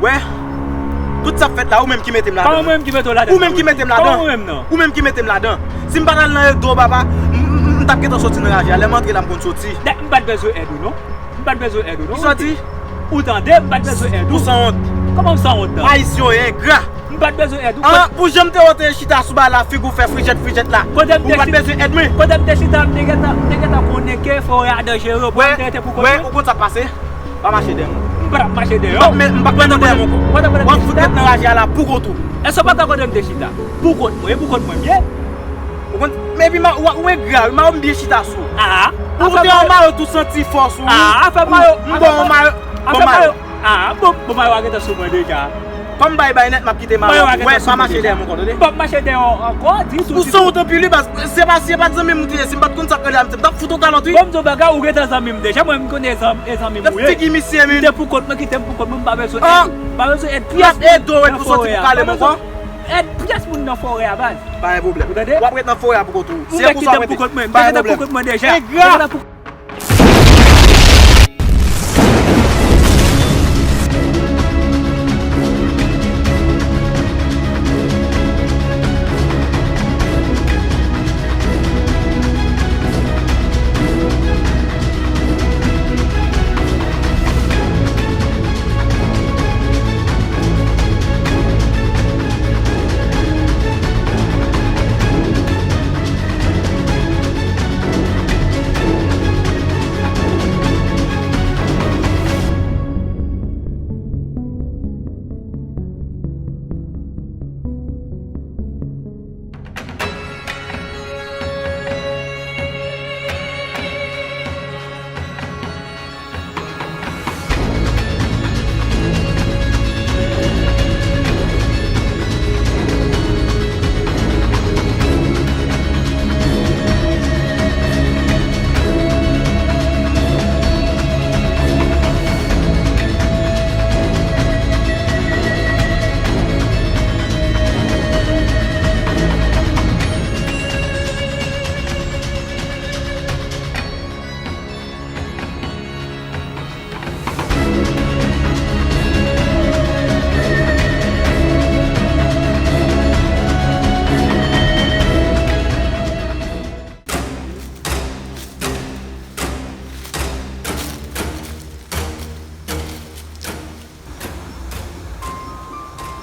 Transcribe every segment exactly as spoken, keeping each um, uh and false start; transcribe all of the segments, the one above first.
Wè, tout sa k fèt la, ou menm ki mete m ladan. Kòman mwen menm ki mete w ladan? Ou menm ki mete m ladan. Kòman mwen menm nan? Ou menm ki mete m ladan. Si m pa t al nan Edo, papa, m, m, m t ap gentan soti nan raje a. Lè m antre la, m konn soti. Dèt, m pa t bezwen èd ou, non. M pa t bezwen èd ou, non. Ki soti? Ou tande, m pa t bezwen èd ou. Ou sanwont. Kòman m sanwont nan? Ayisyen yo engra. M pa t bezwen èd ou. An, pou jan m te wè w te chita sou ba la, figi w fè frijèt, frijèt la. Ou pa t bezwen èd mwen. Kote m te chita, m te gentan, m te gentan konnen ke forè a danjere. Wè, wè, ou konn sa k pase? Pa mache dèyè mwen. M pa t ap mache dèyè w. M pa t ap mache dèyè mwen ankò. W ap fout ret nan raje a la pou kont ou. Èske w pa t konnen m te chita? Pou kont mwen, e pou kont mwen m ye. Ou konn, men epi ma, ou, ou engra wi, mayo m byen chita sou ou. Ah, ou te yon mayo tou santi fò sou ou. Ah, afè mayo, m ba w mayo, afè mayo. Ah, bon, bon, mayo a gentan sou mwen deja. Kòm bay bay nèt, m ap kite mayo. Wè, pa mache dèyè mwen ankò, tande? M p ap mache dèyè w ankò, ditou. Ou sanwont anpil wi, baz, se pa, se pa t zanmi m ou te ye, si m pa t konn sa k rele amitié, m t ap fout ou kalòt wi. Bon, m di w bagay, ou gentan zanmi m deja, mwen m konnen zanmi, e zanmi m ou ye. Figi misye, men. Kite pou kont mwen, kite m pou kont mwen, m pa bezwen èd. M pa bezwen èd pyès moun nan forè a. Èd pyès moun nan forè a, baz. Pa gen pwoblèm. Ou tande? W ap ret nan forè a pou kont ou. Se pou sa w ap rete. Pa gen pwoblèm. Engra!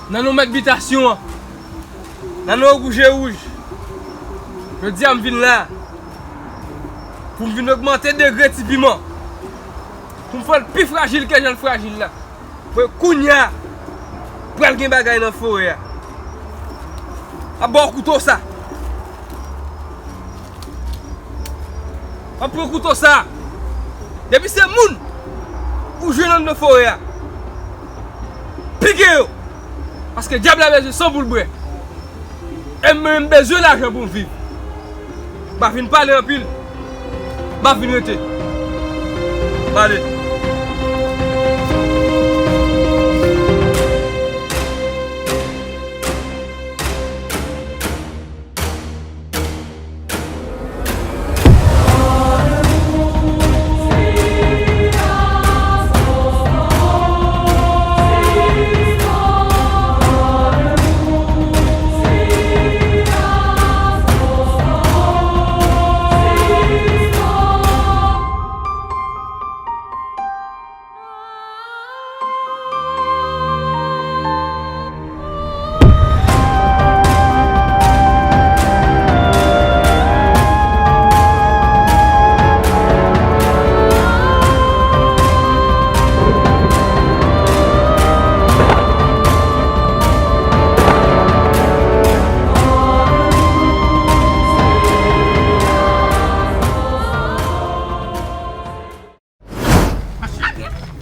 Nan non mèt bitasyon an, nan non Wouj e Wouj, jodi a m vin la pou m vin ogmante degre Ti Piman, pou m fè l pi frajil ke jan l frajil la. Paske kounye a, pral gen bagay nan forè a. M ap ba w kouto sa. M ap pran kouto sa. Depi se moun ou jwenn anndan forè a, pike yo. Paske dyab la bezwen san pou l bwè. E mwen menm, m bezwen lajan pou m viv. M pa vin pale anpil. M ap vin rete. M ale.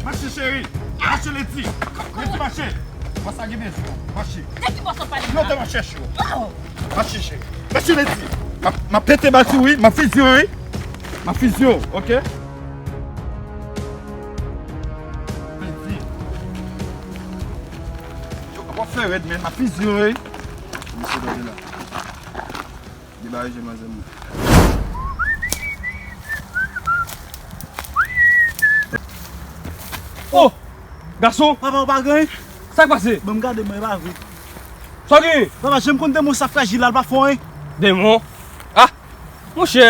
Mache, cheri. Mache, Lady. Lady, mache. Bòs la gen bezwen. Mache. De ki bòs w ap pale la? Non, te m ap chèche w. Oh. Mache, cheri. Mache, Lady. M ap, m ap pete bal sou ou, wi. M ap fizye w, wi. M ap fizye w, oke? Lady. Yo, w ap fè rèd, men. M ap fizye w, wi. Misye tande la. Debare je manzè mwen. Oh! Gason! Papa, ou pa gen? Sa k pase? Ban m gade mwen, e pa vre. Sa w gen? Papa, jan m konn demon sa frajil la, l pa fò, en. Demon? Ah! Monchè!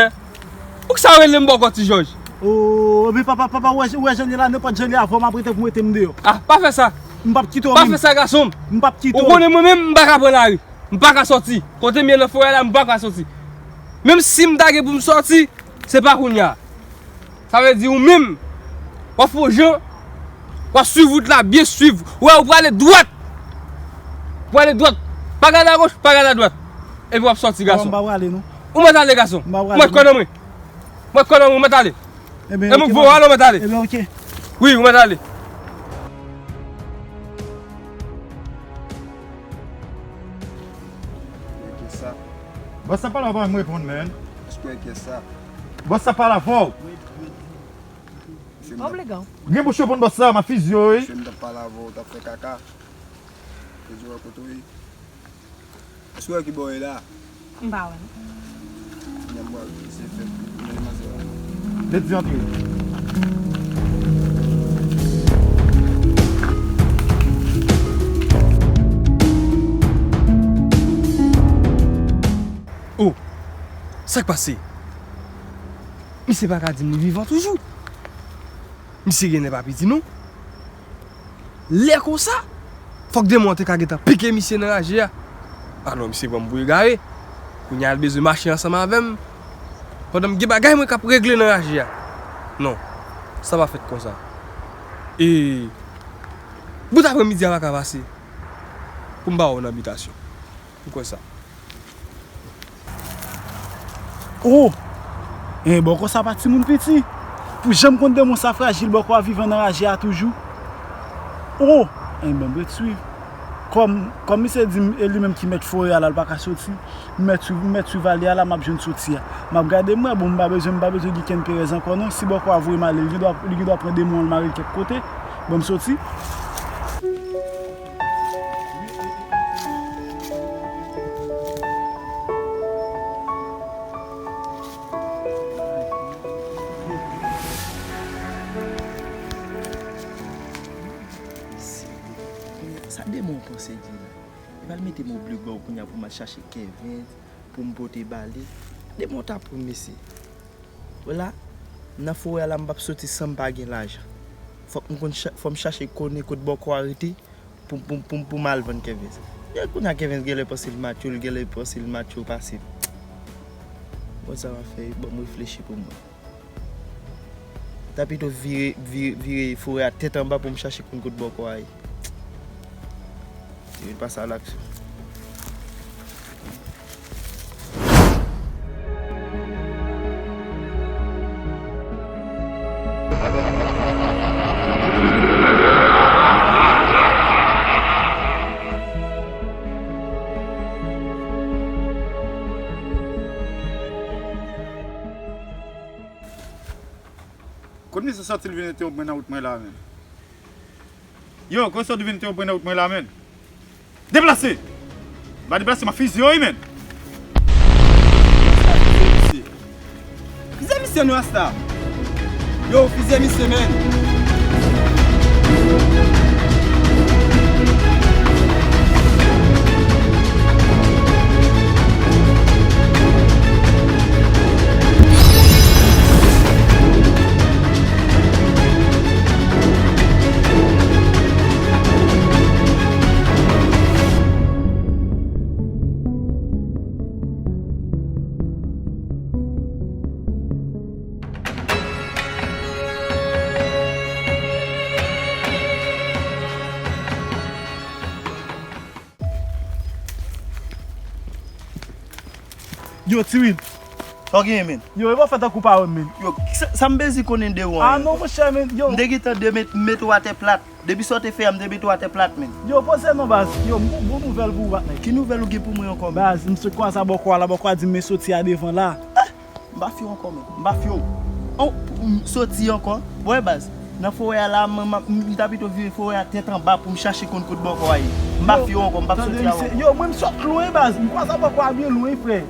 Poukisa w rele m bòkò ti jòj? Oh, men papa, papa, ou wè, ou wè jan l ye la, nenpòt jan l ye avè w, m ap rete pou m rete m deyò. Ah, pa fè sa! M p ap kite w menm. Pa fè sa, gason m! M p ap kite w. Ou konnen mwen menm, m pa ka pran lari. M pa ka sòti. Kote m ye nan forè la, m pa ka sòti. Menm si m ta gen pou m sòti, se pa kounye a. Sa vle di ou menm, w ap fè yon jan, w ap swiv wout la, byen swiv. Ou wè, ou prale dwat. Ou prale dwat. Pa gade agoch, pa gade adwat. Epi w ap sòti, gason. M pa prale, non. Ou mèt ale, gason. M pa prale, non. Mwen kò nan mwen. Mwen kò nan mwen, ou mèt ale. Ebyen, e mwen oke, voye w ale, ou mèt ale. Ebyen, oke. Wi, ou mèt ale. Bòs la pale avè w, pa janm reponn, man. Bòs la pale avè w. Gen bouch reponn bòs la, m ap fizye w, wi. Mesye, m t ap pale avè w, w t ap fè kaka. Mesye, wè kote w ye. Èske w wè ki bò w ye la? M pa wè, non. Kounye a m pral eseye fè, mennen manzè a. Lady, antre. Oh, sa k pase? Misye pa ka di m li vivan toujou. Misye genlè pa piti non. Lè konsa, fòk demon an te ka gentan pike misye nan raje a. Ah non, misye pran m pou egare. Kounye a l bezwen mache ansanm avè m. Pandan m gen bagay mwen k ap regle nan raje a. Non, sa pa fèt konsa. E bout aprèmidi a pa ka pase pou m pa wè w nan bitasyon. M kwè sa. Oh! En, bòkò sa pa timoun piti. Pou jan m konn demon sa frajil, bòkò a vivan nan raje a toujou. Oh! En, ban m ret swiv. Kòm, kòm misye di m, e li menm ki mèt forè a la, l pa ka soti. M mèt swiv, m mèt swiv ale a la, m ap jwenn soti a. M ap gade m wè, bon, m pa bezwen, m pa bezwen gen kenn perèz ankò non. Si bòkò a voye m ale, li gendwa, li gendwa pran demon an, l mare l kèk kote. Ban m soti. Sa demon panse di la. Li pral mete m oblèg ba w kounye a pou m al chache Kevin pou m pote ba li. Demon ta pran mesye. Wè la, nan forè a la m p ap soti san m pa gen lajan. Fòk m konn cha-, fò m chache konnen kot bòkò a rete pou, pou, pou, pou m al vann Kevens. Gen kounye a Kevens genlè panse l matcho, l genlè panse l matcho pase m. Bon, sa m ap fè, ban m reflechi pou mwen. Ta pito vire, vire, vire forè a tèt anba pou m chache konn kot bòkò a ye. Li pase a laksyon. Kot misye sòti l vin entewonp mwen nan wout mwen la menm? Yo, kote w sot vin te pran nan wout mwen la, menn? Deplase! M pa deplase, m ap fizye w, wi, menn! Fizye misye, non, rasta! Yo, fizye misye, menn! Yo, Tiwil. Sa w genyen, men? Yo, e pa fè tankou pa wè m, men. Yo, sa, sa m bezwen konnen de ou Ah an? Non, monchè, men. Yo, M te gentan de met, met ou atè plat. Depi sa w te fè a, m te met ou atè plat, men. Yo, poze non, baz. Yo, m gon bon nouvèl pou ou, patnè. Ki nouvèl ou gen pou mwen ankò, men? Baz, m sot kwaze a bòkò a la, bòkò a di m men soti a devan la. M pa fye w ankò, men. M pa fye w. An, m soti ankò. Wè, baz. Nan forè a la, mwen, m, m ta pito vire forè a tèt anba pou m chache konn kot bòkò a ye. M pa fye w ankò, m p ap soti a w ankò. Yo, mwen, m sot lwen, baz. M kwaze a bòkò a byen lwen, frè.